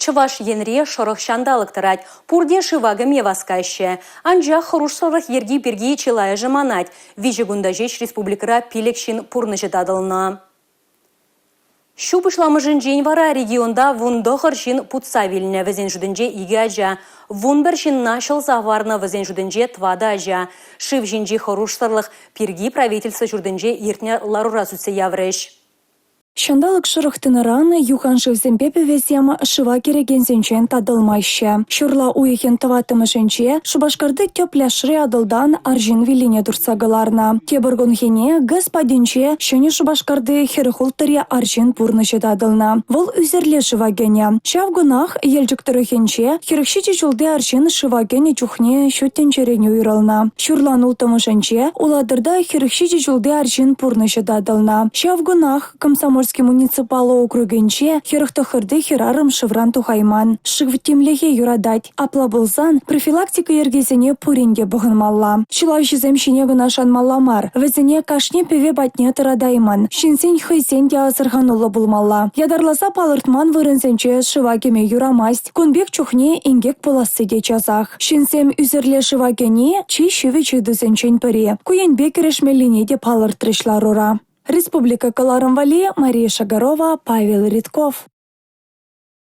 Чӑваш Енре шӑрӑх ҫанталӑк тӑрать. Пурте шыва кӗме васкаҫҫӗ. Анчах хӑрушсӑрлӑх йӗрки пирки чылайӑшӗ манать. Виҫӗ кунта ҫеҫ республикӑра пилӗк ҫын пурнӑҫӗ татӑлнӑ. Ҫу пуҫламӑшӗнчен вара регионта 19 ҫын путса вилнӗ, вӗсен шутӗнче икӗ ача. 11 ҫынна ҫӑлса хӑварнӑ, вӗсен шутӗнче тӑватӑ ача. Шыв ҫинчи хӑрушсӑрлӑх пирки правительство ҫуртӗнче иртнӗ ларура сӳтсе яврӗҫ. Ҫанталӑк шӑрӑх тӑнӑран юхан шывсемпе пӗвесем шыва кӗрекенсенчен татӑлмаҫҫӗ. Ҫурла уйӑхӗн тӑваттӑмӗшӗнче Шупашкарти тӗп пляжри Атӑлтан арҫын виллине туртса кӑларнӑ. Тепӗр кунхине ГЭС патӗнче Ҫӗнӗ Шупашкарти 46-ри арҫын пурнӑҫӗ татӑлнӑ. Вӑл ӳсӗрле шыва кӗнӗ. Ҫав кунах Елчӗк тӑрӑхӗнче 47 ҫулти арҫын шыва кӗнӗ чухне ҫут тӗнчерен уйрӑлнӑ. Ҫурлан улттӑмӗшӗнче Улатӑрта 47 ҫулти арҫын пурнӑҫӗ татӑлнӑ. Ҫав кунах Комсомольски муниципаллӑ округӗнче 49-ти хӗрарӑм шывран тухайман. Шыв тимлӗхе юратать. Апла пулсан профилактика йӗркисене пурин те пӑхӑнмалла. Ҫӑлавҫӑсем ҫине кӑна шанмалла мар, вӗсене кашни пӗве патне тӑратаймӑн. Ҫынсен хӑйсен те асӑрхануллӑ пулмалла. Ятарласа палӑртман вырӑнсенче шыва кӗме юрамасть. Кун пек чухне инкек пуласси те часах. Ҫынсем ӳсӗрле шыва кӗни чи ҫивӗч ыйтусенчен пӗри. Ку енпе кӗрешмеллине те палӑртрӗҫ ларура. Республика кӑларӑм валли Мария Шагарова, Павел Ритков.